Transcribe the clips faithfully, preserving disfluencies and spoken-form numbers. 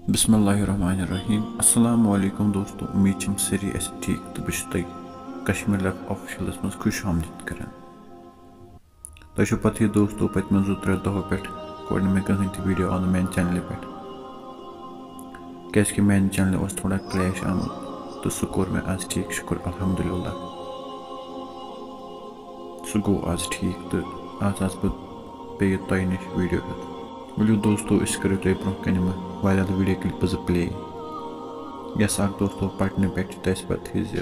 بسم اللہ الرحمن الرحیم۔ السلام علیکم دوستو، امید چھم سٲری آسہِ ٹھیک تہٕ بہٕ چھُس تۄہہِ کشمیر لائف آفیشلس منٛز خوش آمدید کران۔ تۄہہِ چھو پتہٕے دوستو، پٔتمٮ۪ن زٕ ترٛےٚ دۄہو پٮ۪ٹھ کوٚر نہٕ مےٚ کٕہٕنۍ تہِ ویڈیو آو نہٕ میانہِ چینلہِ پٮ۪ٹھ، کیازِ کہِ میانہِ چینلہِ اوس تھوڑا کریش آمُت، تہٕ سُہ کوٚر مےٚ آز ٹھیک، شُکر الحمدللہ۔ سُہ گوٚو آز ٹھیک تہٕ آز آسہٕ بہٕ بیٚیہِ تۄہہِ نِش ویڈیو ہٮ۪تھ۔ ؤلِو دوستو، أسۍ کَرو تۄہہِ برونٛہہ کَنہِ یِمہٕ واریاہ ویڈیو کلپہٕ زٕ پلے۔ یۄس اکھ دوستو پٹنہٕ پٮ۪ٹھ چھِ تَس پتہٕ یہِ زِ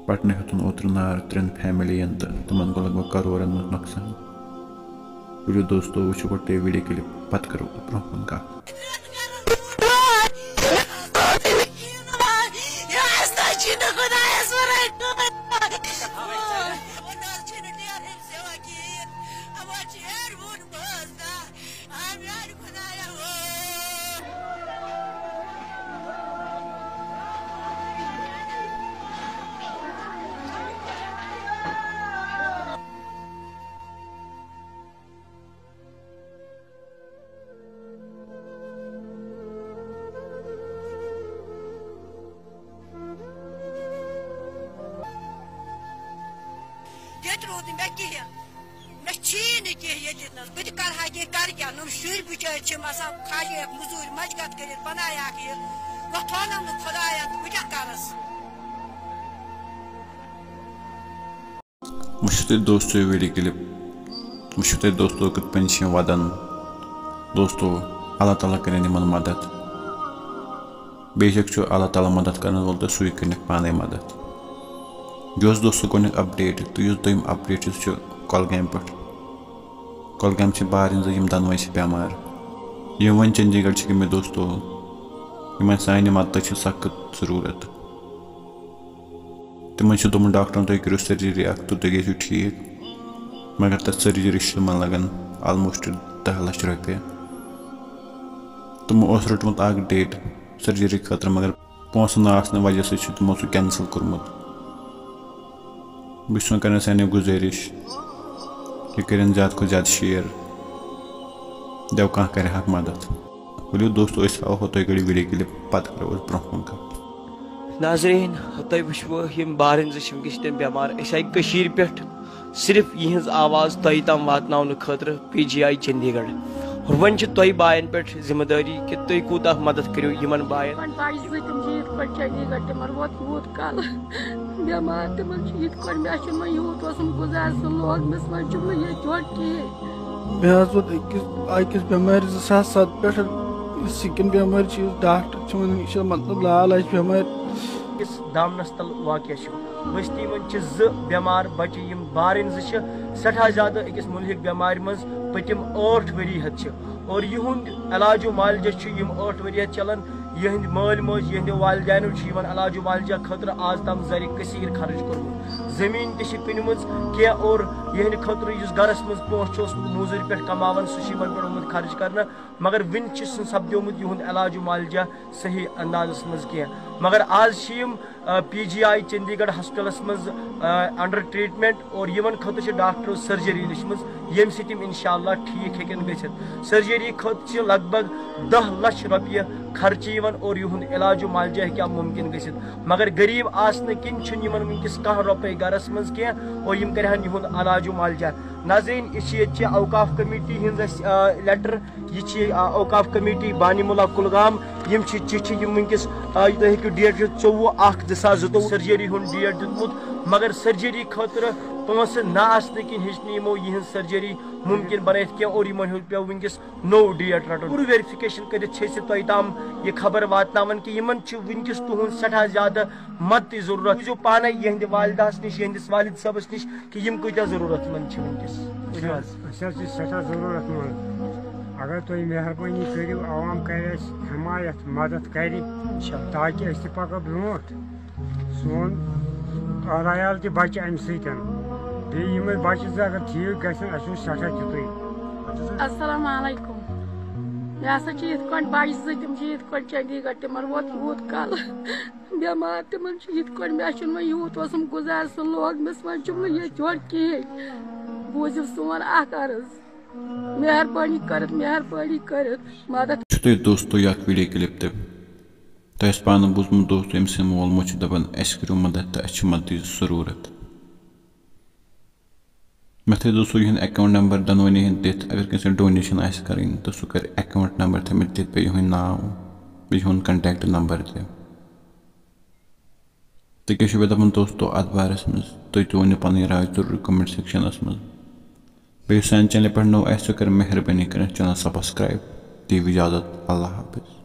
پٹنہٕ ہیوٚتُن اوترٕ نار ترٛٮ۪ن فیملی ین تہٕ تِمن گوٚو لگ بگ کرورن منٛز نۄقصان۔ ؤلِو دوستو، وٕچھِو گۄڈٕ تُہۍ ویڈیو کلپ، پتہٕ کرو برونٛہہ کُن کتھ۔ ییٚتہِ روٗد نہٕ مےٚ کِہیٖنۍ۔ مےٚ چھی نہٕ کینٛہہ ییٚتہِ نَس۔ بہٕ تہِ کَرٕ ہا کینٛہہ، کَرٕ کیٛاہ؟ نۄم شُرۍ بِچٲرۍ چھِم آسان کھاجیکھ مٔزوٗرۍ مَشقت کٔرِتھ، بَنایَکھ یہِ۔ وۄنۍ تھوونَم نہٕ خۄدایَن، تہٕ بہٕ کیٛاہ کَرَس؟ وٕچھِو تُہۍ دوستو یہِ ویڈیو کلپ، وٕچھِو تُہۍ دوستو کِتھ پٲٹھۍ چھِ یِم وَدان۔ دوستو، اللہ تعالیٰ کٔرِنۍ یِمَن مدد۔ بے شک چھُ اللہ تعالیٰ مدد کرن وول تہٕ سُے کٔرِنَکھ پانے مدد۔ یہِ اوس دوستو گۄڈٕنیُک اپڈیٹ، تہٕ یُس دوٚیِم اپڈیٹ چھُ، سُہ چھُ کۄلگامہِ پٮ۪ٹھ۔ کۄلگامہِ چھِ بارٕنۍ زٕ، یِم دۄنوَے چھِ بٮ۪مار۔ یِم وۄنۍ چندی گڑھ چھِ گٔمٕتۍ دوستو، یِمن سانہِ مدتٕچ چھِ سخت ضروٗرت۔ تِمن چھُ دوٚپمُت ڈاکٹرن، تُہۍ کٔرِو سرجری اکھ تہٕ تُہۍ گٔژھِو ٹھیٖک، مگر تتھ سرجری چھِ تِمن لگان آلموسٹ دَہ لچھ رۄپیہِ۔ تِمو اوس روٚٹمُت اکھ ڈیٹ سرجری خٲطرٕ، مگر پونٛسہٕ نہٕ آسنہٕ وجہ سۭتۍ چھُ تِمو سُہ کینسل کوٚرمُت۔ بہٕ چھُس وۄنۍ کران سارنٕے گُزٲرِش، یہِ کٔرِن زیادٕ کھۄتہٕ زیادٕ شیر، دٮ۪و کانٛہہ کرِ ہاکھ مدد۔ ؤلِو دوستو، أسۍ ہاوہو تۄہہِ گۄڈٕ ویڈیو کلپ، پتہٕ کرو أسۍ برونٛہہ کُن کتھ۔ ناظرین، تۄہہِ وٕچھوٕ یِم بارٕنۍ زٕ چھِ وٕنکیٚس تِم بٮ۪مار۔ أسۍ آیہِ کٔشیٖرِ پٮ۪ٹھ صرف یِہٕنٛز آواز تۄہہِ تام واتناونہٕ خٲطرٕ پی جی آی چندی گڑھ۔ وۄنۍ چھِ تۄہہِ باین پٮ۪ٹھ ذمہٕ دٲری کہِ تُہۍ کوٗتاہ مدد کٔرِو یِمن باین۔ وۄنۍ بچہِ زٕ تِم چھِ یِتھ پٲٹھۍ چندی گڑھ، تِمن ووت یوٗت کال بٮ۪مار، تِمن چھُ یِتھ پٲٹھۍ، مےٚ چھُنہٕ وۄنۍ یوٗت اوسُم گُزار سُہ لوگ مےٚ، وۄنۍ چھُم نہٕ ییٚتہِ یورٕ کِہیٖنۍ۔ مےٚ حظ ووت أکِس، أکِس بٮ۪مارِ زٕ ساس ستھ پٮ۪ٹھ، یہِ سِکِن بٮ۪مٲرۍ چھِ، یُس ڈاکٹر چھِ وَنان، یہِ چھِ مطلب لال اَجہِ بٮ۪مٲرۍ۔ أکِس دامنَس تَل واقع چھُ۔ بستی منٛز چھِ زٕ بٮ۪مار بَچہٕ، یِم بارٕنۍ زٕ چھِ سٮ۪ٹھاہ زیادٕ أکِس مُلحِق بٮ۪مارِ منٛز پٔتِم ٲٹھ ؤری ہٮ۪تھ چھِ، اور یِہُنٛد علاج و معالجہ چھُ یِم ٲٹھ ؤری ہٮ۪تھ چَلان۔ یِہِنٛدۍ مٲلۍ مٲج، یِہِنٛدیو والدینو چھِ یِمَن علاج و معالجہ خٲطرٕ آز تام زَرِ کثیٖر خرٕچ کوٚرمُت۔ زٔمیٖن تہِ چھِ کٕنمٕژ کینٛہہ، اور یِہِنٛدِ خٲطرٕ یُس گَرَس منٛز پونٛسہٕ چھُ اوسمُت موٚزوٗرۍ پٮ۪ٹھ کماوان، سُہ چھُ یِمَن پٮ۪ٹھ آمُت خرٕچ کرنہٕ۔ مگر وٕنہِ چھُ سُہ سپدیومُت یِہُنٛد علاج و معالجہ صحیح اندازس منٛز کینٛہہ۔ مگر آز چھِ یِم، آ، پی جی آی چندی گڑھ ہاسپٹلس منٛز، آ، under treatment، اور یِمن خٲطرٕ چھِ ڈاکٹرو سرجری لیچھمٕژ، ییٚمہِ سۭتۍ یِم انشاءاللہ ٹھیٖک ہیٚکن گٔژھِتھ۔ سرجری خٲطرٕ چھِ لگ بگ دَہ لچھ رۄپیہِ خرچہٕ یِوان اور یِہُنٛد علاج و معالجہ ہیٚکہِ ہا مُمکِن گٔژھِتھ۔ مگر غریٖب آسنہٕ کِنۍ چھُنہٕ یِمن وٕنکیٚس کانٛہہ رۄپے گرس منٛز کینٛہہ اور یِم کرِہن یِہُنٛد علاج و معالجہ۔ ناظرین، یہِ چھِ ییٚتہِ چہِ اوقاف کمیٹی ہٕنٛز اَسہِ، آ، لیٹر۔ یہِ چھِ، آ، اوقاف کمیٹی بانمُلا کُلگام۔ یِم چھِ چِٹھِ، یِم وٕنکیٚس، آ، تُہۍ ہیٚکِو ڈیٹ چھُ ژوٚوُہ اکھ زٕ ساس زٕتووُہ سرجری ہُنٛد ڈیٹ دیُتمُت، مگر سرجری خٲطرٕ پونٛسہٕ نہ آسنہٕ کِنۍ ہیٚچ نہٕ یِمو یِہٕنٛز سرجری مُمکِن بنٲیِتھ کینٛہہ اور یِمن ہُنٛد پیوٚو وٕنکیٚس نوٚو ڈیٹ رَٹُن۔ پوٗرٕ ویریفِکیشن کٔرِتھ چھِ أسۍ یہِ تۄہہِ تام یہِ خبر واتناوان کہِ یِمن چھِ وٕنکیٚس تُہُنٛد سٮ۪ٹھاہ زیادٕ مدتٕچ ضروٗرت۔ وٕچھِو پانے یِہنٛدِ والدہس نِش، یِہنٛدِس والد صٲبس نِش کہِ یِم کۭتیٛاہ ضروٗرت مند چھِ وٕنکیٚس۔ وٕچھِو حظ۔ أسۍ حظ چھِ سٮ۪ٹھاہ ضروٗرت مند۔ اگر تُہۍ مہربٲنی کٔرِو، عوام کرِ اَسہِ حمایت، مدد کرِ، تاکہِ أسۍ تہِ پکو برونٛٹھ۔ سون عیال تہِ بچہِ امہِ سۭتۍ۔ بیٚیہِ یِمے بچہِ زٕ اگر ٹھیٖک گژھن، اَسہِ اوس سٮ۪ٹھاہ تیُتُے۔ السلام علیکم۔ مےٚ ہسا چھِ یِتھ کٲٹھۍ بچہِ زٕ، تِم چھِ یِتھ کٲٹھۍ چندی گڑھ، تِمن ووت یوٗت کال بٮ۪مار، تِمن چھُ یِتھ کٲٹھۍ، مےٚ چھُنہٕ وۄنۍ یوٗت اوسُم گُزار سُہ لوگ مےٚ، وۄنۍ چھُم نہٕ ییٚتہِ یورٕ کِہیٖنۍ۔ بوٗزِو سون اکھ عرض۔ مہربٲنی کٔرِتھ، مہربٲنی کٔرِتھ مدد۔ چھُ تۄہہِ دوستو یہِ اکھ ویٖڈیو کلپ تہِ؟ تۄہہِ آسہِ پانہٕ بوٗزمُت دوستو، أمۍ سٕنٛدۍ مول موج چھِ دَپان، "اَسہِ کٔرِو مدد تہٕ اَسہِ چھِ مددٕچ ضروٗرت۔" مےٚ تھٲے دوستو یِہُنٛد اکاؤنٹ نمبر دۄنوٕنی ہُنٛد دِتھ، اگر کٲنٛسہِ ڈونیشن آسہِ کَرٕنۍ تہٕ سُہ کَرِ اکاؤنٹ نمبر تھٲے مےٚ دِتھ، بیٚیہِ یِہُنٛد ناو، بیٚیہِ یِہُنٛد کنٹیکٹ نمبر تہِ۔ تُہۍ کیٛاہ چھِو مےٚ دَپان دوستو اَتھ بارَس منٛز؟ تُہۍ تہِ ؤنِو پَنٕنۍ راے ضروٗر کمنٹ سیکشنَس منٛز۔ بیٚیہِ یُس سانہِ چینلہِ پٮ۪ٹھ نوٚو آسہِ، سُہ کَرِ مہربٲنی کٔرِتھ چینل سبسکرایب۔ دِیِو اِجازت، اللہ حافظ۔